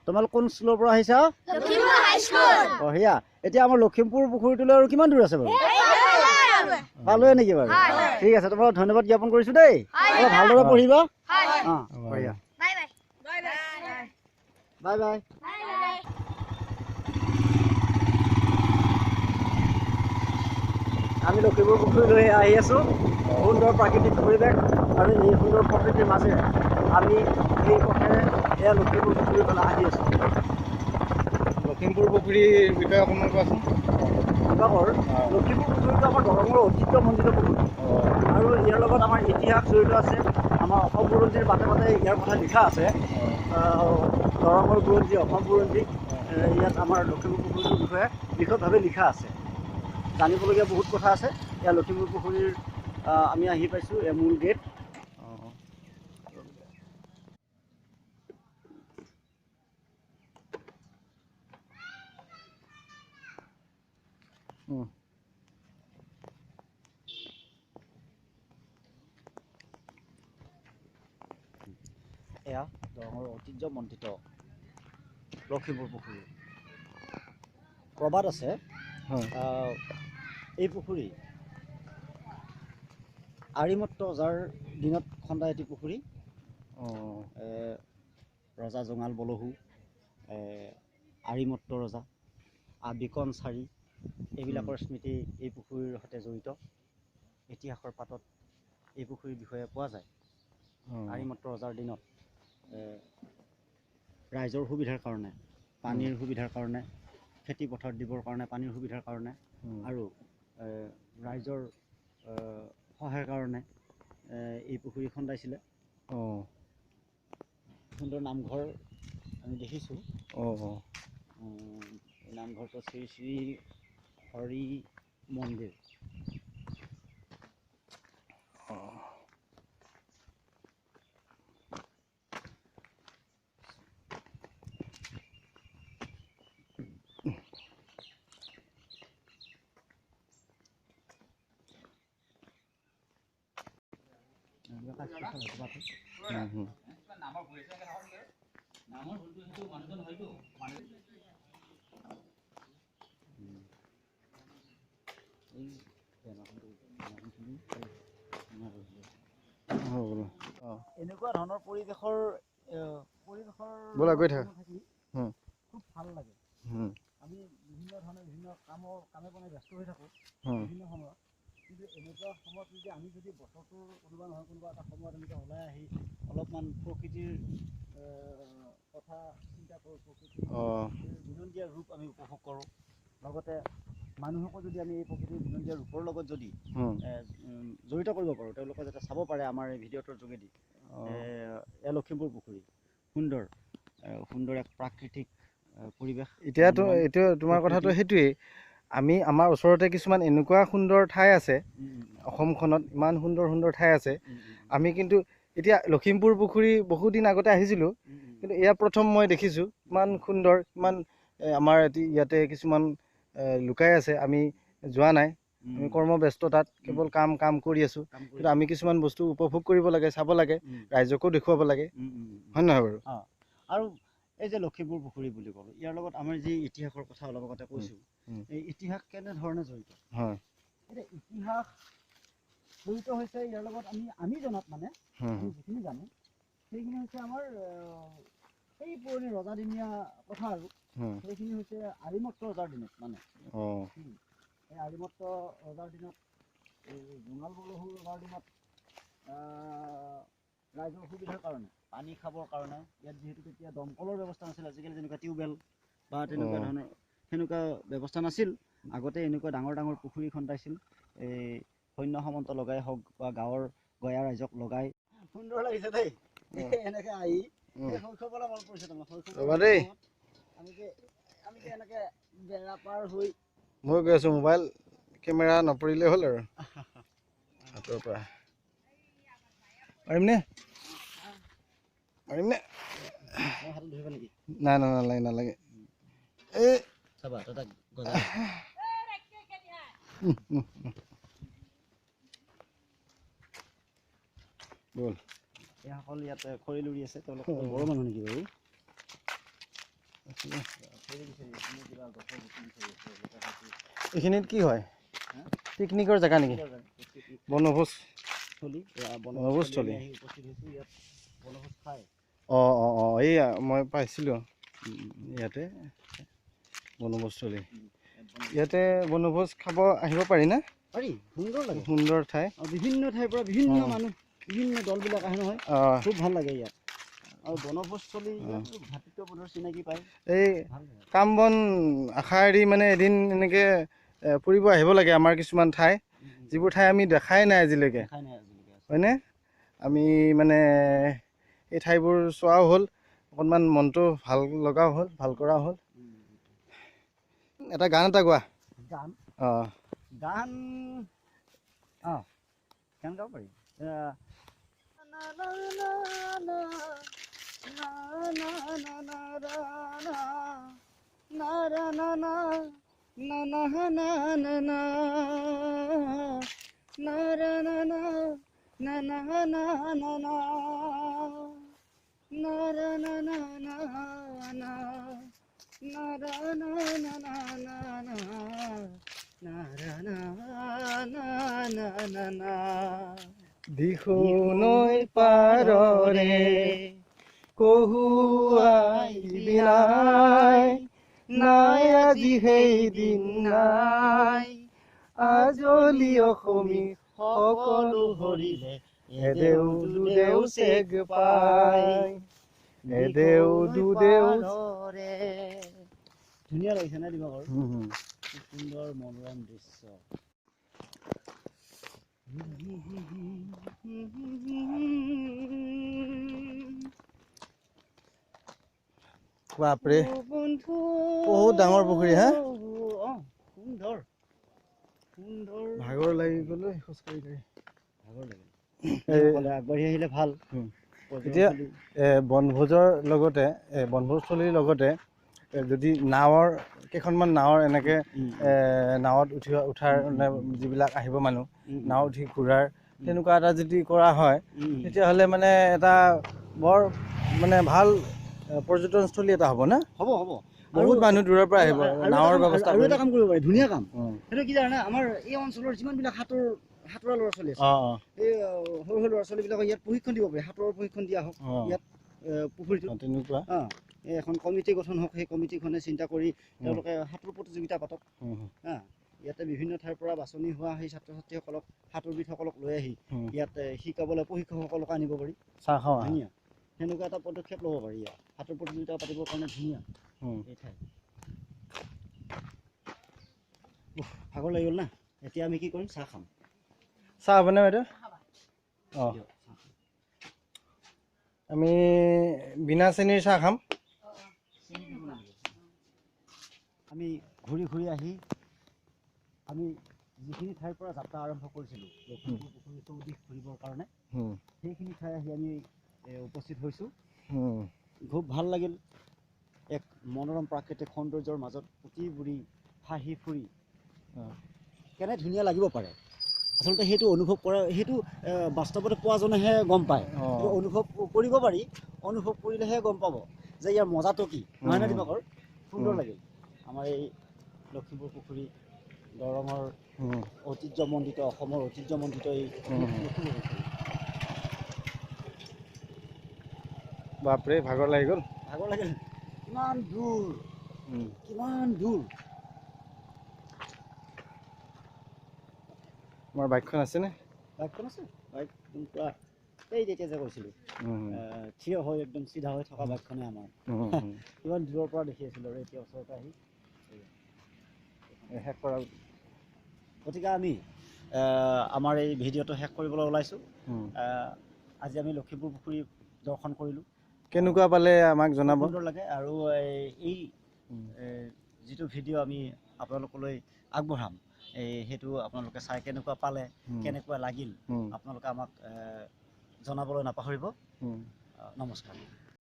তোমালোক কোন স্কুলৰ পৰা আহিছা? লখিমপুৰ হাই স্কুল। বঢ়িয়া। এতিয়া আমাৰ লখিমপুৰ পুখুৰীটোলৈ আৰু কিমান দূৰ আছে বাৰু? পালোৱে নেকি বাৰু? ঠিক আছে, তোমালোক ধন্যবাদ জ্ঞাপন কৰিছোঁ দেই। অলপ ভালদৰে পঢ়িবা। অঁ, বঢ়িয়া। Bye bye. আমি লখিমপুৰ পুখুৰীলৈ আহি আছোঁ। সুন্দৰ প্ৰাকৃতিক পৰিৱেশ আৰু এই সুন্দৰ প্ৰকৃতিৰ মাজেৰে আমি এই পথেৰে এয়া লখিমপুৰ পুখুৰীৰ ফালে আহি আছোঁ। লখিমপুৰ পুখুৰীৰ বিষয়ে অকণমান কোৱাচোন। দিবাকৰ, লখিমপুৰ পুখুৰীটো আমাৰ দৰঙৰ ঐতিহ্যমণ্ডিত পুখুৰী আৰু ইয়াৰ লগত আমাৰ ইতিহাস জড়িত আছে। আমাৰ অসম বুৰঞ্জীৰ বাটে বাটে ইয়াৰ কথা লিখা আছে। দৰঙৰ বুৰঞ্জী, অসম বুৰঞ্জী, ইয়াত আমাৰ লখিমপুৰ পুখুৰীটোৰ বিষয়ে বিশদভাৱে লিখা আছে। জানিবলগীয়া বহুত কথা আছে। ইয়াৰ লখিমপুৰ পুখুৰীৰ আমি আহি পাইছোঁ, এয়া মূল গেট। এয়া দৰঙৰ ঐতিহ্যমণ্ডিত লখিমপুৰ পুখুৰী। প্ৰবাদ আছে, এই পুখুৰী আৰিমত্ত ৰজাৰ দিনত খন্দা এটি পুখুৰী। ৰজা জঙাল বলহু, আৰিমত্ত ৰজা, বিকন চাৰি, এইবিলাকৰ স্মৃতি এই পুখুৰীৰ সৈতে জড়িত। ইতিহাসৰ পাতত এই পুখুৰীৰ বিষয়ে পোৱা যায়। আৰিমত্ত ৰজাৰ দিনত ৰাইজৰ সুবিধাৰ কাৰণে, পানীৰ সুবিধাৰ কাৰণে, খেতি পথাৰত দিবৰ কাৰণে পানীৰ সুবিধাৰ কাৰণে আৰু ৰাইজৰ সহায়ৰ কাৰণে এই পুখুৰী খন্দাইছিলে। সুন্দৰ নামঘৰ আমি দেখিছোঁ। এই নামঘৰটো শ্ৰী শ্ৰী হৰি মন্দিৰ। এনেকুৱা ধৰণৰ পৰিৱেশৰ খুব ভাল লাগে। আমি বিভিন্ন ধৰণে বিভিন্ন কামৰ কামে বনে ব্যস্ত হৈ থাকোঁ বিভিন্ন সময়ত, কিন্তু এনেকুৱা সময়ত যদি আমি যদি বছৰটোৰ কোনোবা নহয় কোনোবা এটা সময়ত এনেকৈ ওলাই আহি অলপমান প্ৰকৃতিৰ কথা চিন্তা কৰোঁ, প্ৰকৃতিৰ বিনন্দীয়া ৰূপ আমি উপভোগ কৰোঁ, লগতে মানুহকো যদি আমি এই প্ৰকৃতিৰ বিনন্দীয়া ৰূপৰ লগত যদি জড়িত কৰিব পাৰোঁ, তেওঁলোকে যাতে চাব পাৰে আমাৰ এই ভিডিঅ'টোৰ যোগেদি। এয়া লখিমপুৰ পুখুৰী, সুন্দৰ সুন্দৰ এক প্ৰাকৃতিক পৰিৱেশ। এতিয়াতো এইটো তোমাৰ কথাটো সেইটোৱেই, আমি আমাৰ ওচৰতে কিছুমান এনেকুৱা সুন্দৰ ঠাই আছে, অসমখনত ইমান সুন্দৰ সুন্দৰ ঠাই আছে। আমি কিন্তু এতিয়া লখিমপুৰ পুখুৰী বহুদিন আগতে আহিছিলোঁ, কিন্তু এয়া প্ৰথম মই দেখিছোঁ। ইমান সুন্দৰ, ইমান আমাৰ ইয়াতে কিছুমান লুকাই আছে, আমি যোৱা নাই। আমি কৰ্মব্যস্ততাত কেৱল কাম কাম কৰি আছোঁ, কিন্তু আমি কিছুমান বস্তু উপভোগ কৰিব লাগে, চাব লাগে, ৰাইজকো দেখুৱাব লাগে, হয় নহয় বাৰু? আৰু এই যে লখিমপুৰ পুখুৰী বুলি ক'লোঁ, ইয়াৰ লগত আমাৰ যি ইতিহাসৰ কথা অলপ আগতে কৈছোঁ, এই ইতিহাস কেনেধৰণে জড়িত? হয়, এতিয়া ইতিহাস জড়িত হৈছে ইয়াৰ লগত। আমি জনাত মানে আমি যিখিনি জানো সেইখিনি হৈছে আমাৰ সেই পুৰণি ৰজাদিনীয়া কথা, আৰু সেইখিনি হৈছে আৰিমত্ত ৰজাৰ দিনত মানে। এই আৰিমত্ত ৰজাৰ দিনত, এই জোঙাল বলহু ৰজাৰ দিনত ৰাইজৰ সুবিধাৰ কাৰণে, পানী খাবৰ কাৰণে, ইয়াত যিহেতু তেতিয়া দমকলৰ ব্যৱস্থা নাছিল, আজিকালি যেনেকুৱা টিউবৱেল বা তেনেকুৱা ধৰণৰ সেনেকুৱা ব্যৱস্থা নাছিল। আগতে এনেকুৱা ডাঙৰ ডাঙৰ পুখুৰী খন্দাইছিল, এই সৈন্য সামন্ত লগাই হওক বা গাঁৱৰ গঞা ৰাইজক লগাই। সুন্দৰ লাগিছে দেই এনেকৈ আহি। শৈশৱলৈ মনত পৰিছে তোমাৰ? শৈশৱ আমি যে এনেকৈ বেৰা পাৰ হৈ মই গৈ আছোঁ, মোবাইল কেমেৰা নপৰিলে হ'ল আৰু হাতৰ পৰা। পাৰিমনে? পাৰিমনে? নাই নাই, নালাগে নালাগে। এই ব'ল। এইসকল ইয়াত খৰি লুৰি আছে, তেওঁলোক বড়ো মানুহ নেকি বাৰু? এইখিনিত কি হয়? পিকনিকৰ জেগা নেকি? বনভোজ বনভোজস্থলী। অঁ অঁ অঁ, এইয়া মই পাইছিলোঁ ইয়াতে বনভোজস্থলী। ইয়াতে বনভোজ খাব আহিব পাৰি না? পাৰি, সুন্দৰ লাগে, সুন্দৰ ঠাই। বিভিন্ন ঠাইৰ পৰা বিভিন্ন মানুহ, বিভিন্ন দলবিলাক আহে নহয়, খুব ভাল লাগে ইয়াত। আৰু বনভোজস্থলী ভাতৃত্ববোধৰ চিনাকি পায়। এই কাম বন আশা এৰি মানে এদিন এনেকৈ ফুৰিব আহিব লাগে। আমাৰ কিছুমান ঠাই, যিবোৰ ঠাই আমি দেখাই নাই আজিলৈকে, হয়নে? আমি মানে এই ঠাইবোৰ চোৱাও হ'ল, অকণমান মনটো ভাল লগাও হ'ল, ভাল কৰাও হ'ল। এটা গান এটা গোৱা। গান? অঁ, গান, অঁ, গান গাব পাৰি। দিখৌ নৈ পাৰৰে কহুৱাই বিলাই, নাই আজি সেইদিন নাই, আজলি অসমী সকলো হৰিলে এদেউ দুদেউ চেগ পাই, এদেউ দুদেউ। ধুনীয়া লাগিছে নে দিবাকৰ? সুন্দৰ মনোৰম দৃশ্য। বাপৰে, বহুত ডাঙৰ পুখুৰী। হা, সুন্দৰ সুন্দৰ। ভাগৰ লাগি গ'ল খোজকাঢ়ি কাঢ়ি, ভাগৰ লাগিল। আগবাঢ়ি আহিলে ভাল। এতিয়া বনভোজৰ লগতে, বনভোজস্থলীৰ লগতে যদি নাৱৰ কেইখনমান নাৱৰ এনেকৈ নাৱত উঠি উঠাৰ যিবিলাক আহিব মানুহ, নাৱত উঠি ঘূৰাৰ তেনেকুৱা এটা যদি কৰা হয়, তেতিয়াহ'লে মানে এটা বৰ মানে ভাল পৰ্যটনস্থলী এটা হ'ব না? হ'ব হ'ব, বহুত মানুহ দূৰৰ পৰা আহিব। নাৱৰ ব্যৱস্থা আৰু এটা কাম কৰিব পাৰি, ধুনীয়া কাম। সেইটো কি জানে, আমাৰ এই অঞ্চলৰ যিমানবিলাক সাঁতোৰা ল'ৰা ছোৱালী আছে, এই সৰু সৰু ল'ৰা ছোৱালীবিলাকক ইয়াত প্ৰশিক্ষণ দিব পাৰি। সাঁতোৰৰ প্ৰশিক্ষণ দিয়া হওক ইয়াত পুখুৰীটোত। তেনেকুৱা এখন কমিটি গঠন হওক, সেই কমিটিখনে চিন্তা কৰি তেওঁলোকে সাঁতোৰ প্ৰতিযোগিতা পাতক। হা, ইয়াতে বিভিন্ন ঠাইৰ পৰা বাছনি হোৱা সেই ছাত্ৰ ছাত্ৰীসকলক, সাঁতোৰবিদসকলক লৈ আহি ইয়াত শিকাবলৈ প্ৰশিক্ষকসকলক আনিব পাৰি। ধুনীয়া সেনেকুৱা এটা পদক্ষেপ ল'ব পাৰি। ইয়াত সাঁতোৰ প্ৰতিযোগিতা পাতিবৰ কাৰণে ধুনীয়া এই ঠাই। ভাগৰ লাগি গ'ল না? এতিয়া আমি কি কৰিম? চাহ খাম। চাহ হ'বনে বাইদেউ? অঁ, আমি বিনা চেনিৰ চাহ খাম। আমি ঘূৰি ঘূৰি আহি আমি যিখিনি ঠাইৰ পৰা যাত্ৰা আৰম্ভ কৰিছিলোঁ লখিমপুৰ পুখুৰী চৌদিশ ঘূৰিবৰ কাৰণে, সেইখিনি ঠাই আহি আমি উপস্থিত হৈছোঁ। খুব ভাল লাগিল। এক মনোৰম প্ৰাকৃতিক সৌন্দৰ্যৰ মাজত উটি বুৰি হাঁহি ফুৰি কেনে ধুনীয়া লাগিব পাৰে, আচলতে সেইটো অনুভৱ কৰা, সেইটো বাস্তৱতে পোৱাজনেহে গম পায়। সেইটো অনুভৱ কৰিব পাৰি, অনুভৱ কৰিলেহে গম পাব যে ইয়াৰ মজাটো কি, নহয়নে দিবাকৰ? সুন্দৰ লাগিল। আমাৰ এই লখিমপুৰ পুখুৰী দৰঙৰ ঐতিহ্যমণ্ডিত, অসমৰ ঐতিহ্যমণ্ডিত এই লখিমপুৰ পুখুৰী। বাপৰে, ভাগৰ লাগি গ'ল। ভাগৰ লাগিল। কিমান দূৰ, কিমান দূৰ। আমাৰ বাইকখন আছেনে? বাইকখন আছে। বাইক একদম পূৰা, এই তেতিয়া যে কৈছিলোঁ থিয় হৈ একদম চিধা হৈ থকা বাইকখনে আমাৰ। ইমান দূৰৰ পৰা দেখি আছিলোঁ আৰু এতিয়া ওচৰতে আহি শেষ কৰা। গতিকে আমি আমাৰ এই ভিডিঅ'টো শেষ কৰিবলৈ ওলাইছোঁ। আজি আমি লখিমপুৰ পুখুৰী দৰ্শন কৰিলোঁ। কেনেকুৱা পালে আমাক জনাব। সুন্দৰ লাগে। আৰু এই যিটো ভিডিঅ' আমি আপোনালোকলৈ আগবঢ়াম, এই সেইটো আপোনালোকে চাই কেনেকুৱা পালে, কেনেকুৱা লাগিল, আপোনালোকে আমাক জনাবলৈ নাপাহৰিব। নমস্কাৰ।